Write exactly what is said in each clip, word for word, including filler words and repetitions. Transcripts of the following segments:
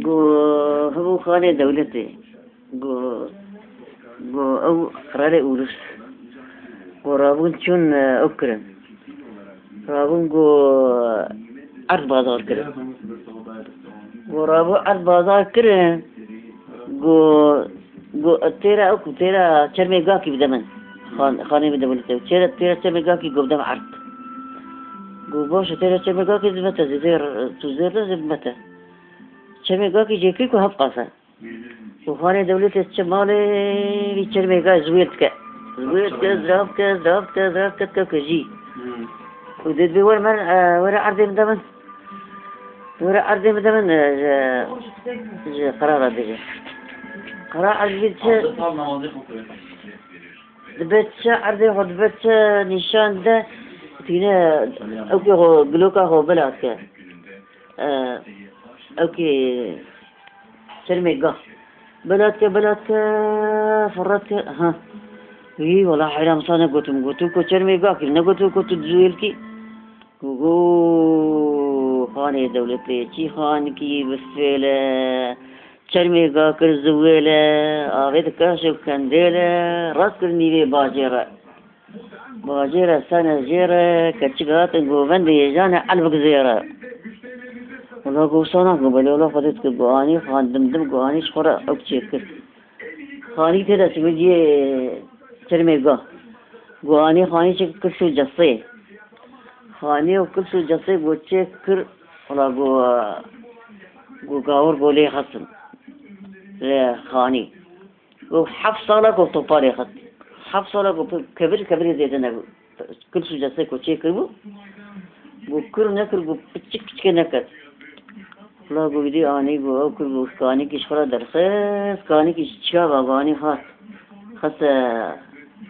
Go hebû xanê dewletê. Go, go ew qirarê Urus. Go rabûn çûn, e, ew kirin. Rabûn go erd bazar kirin. Go rabû erd bazar kirin. Go, go têra ew ku têra çermê gakî bide min. Xan-, xanê min dewletê. Têra, têra çermê gakî go bide min erd. Go baş e, têra çermê gakî zimete zêr, tu zêr de zimete. Çermê gakî jê kir ku hevqas e. Û xanê dewletê çi malê vî çermê gakî ziwêr dike. Ziwêr dike, zirav dike, zirav dike, zirav dike, dike ku jî. Û dê dibê were min, e, were erdê min de min. Were erdê min de min, e, ji, ji qirara dibê. Qira erdê çi? Dibe çi erdê xwe, dibe çi nîşan de, tîne ew kê xwe, giloka xwe bila dike. E, ew kê çermê ga. Bila dike, bila dike, firret ke, ha. Wî, wela heyran min sa negotim, gotim ku çermê ga kî, negotim ku tu dizû hêlkî. Go, go, xanê dewletê, çî xanikî bi fêle, çermê ga kir ziwêle, avê dike şew kendêle, rast kir nîvê bajêre. Bajêre sene jêre, keçik hatin govendê yêjanê elbik zêre. Wela go wisa nakin, belê wela Xwedê dike, go anî xan dimdim, go anî ji xwe re ew çêkir. Xanî tê de çi bigiyê çermê ga. Go anî xanî çi kir şû cesê. Xanî û kir şû cesê go çê kir, wela go, go gawir go lê xesin. Lê xanî. Go heft sala go topa lê xet. Heft sala go kevir kevirê zêde nebû. Kir şû cesê go çê kiribû. Go kir û nekir go piçik piçikê neket. Wela go wî dî anî, go ew kir, go kanîkî ji xwe re derxist, kanîkî ji çiya ve, go anî xwest. Xiste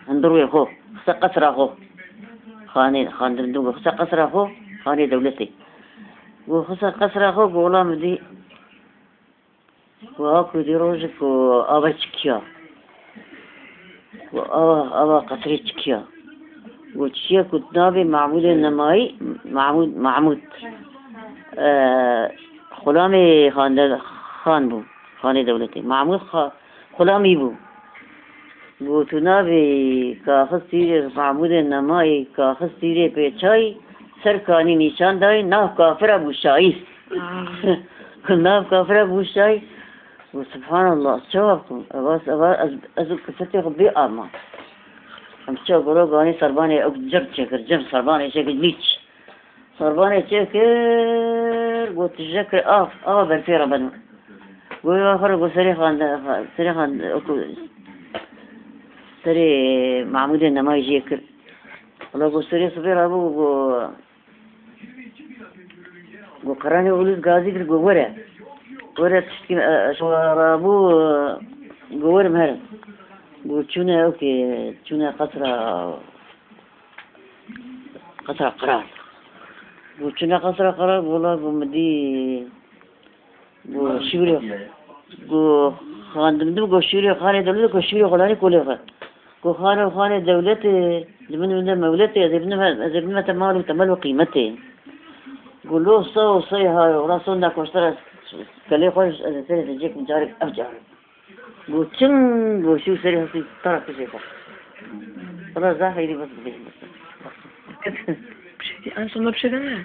hundirwê xwe, xiste qesra xwe. Xanê, xan dimdim, go xiste qesra xwe, xanê dewletê. Go xiste qesra xwe, go wela min dî, go a ku dî rojek, go ava çikiya. Û ava, ava qesrê çikiya. Û çiya ku navê Mahmûdê Nemayî, Mahmûd, Mahmûd, e, xulamê xande-, xan bû, xanê dewletê. Mahmûd xa-, xulamî bû. Got, tu navê kaxistîrê Mahmûdê Nemayî, kaxistîrê pêçayî, ser kanî nîşan dayî, nav kafira bû şayî. Ah. Nav kafira bû şayî. Û subhanallah, çawa bikim? Eva, eva, ez, ez û kifetê xwe bê ama. Em çawa gora ganî serbanê ew cem çêkir, cem serbanê çêkir, lîç. Serbanê çêkir, got, tije kir, av, ava berfê re beno. Got, va xwe re, got, serê xan, serê xan, ew ku, serê Mahmûdê Nemayî jê kir. Wela got, serê sibê re bû, got, Got, Qeranê Ulus gazî kir, got, were. Were tiştkî, e, e, şewara bû, e, got, werim herin. Got, çûne ew kê, çûne qesra, qesra Qerar. Got, çûne qesra Qerar, got, wela, got, min dî, Go şûrê, go xandim dim, go şûrê xanê dewletê, go şûrê xulanî kolê xwe. Go xano xanê dewletê, li min winde mewletê, ez ê binim, ez ê binim te mal û temel û qîmetê. Go lo sa û say ha, wela sonda koştara kelê xwe, ez ê serê te cêkim carek ev carek. Go çing, go şû serê hestî tara pişê xwe. Wela zaf heyrî bes bidê. Em sonda pişê de ne?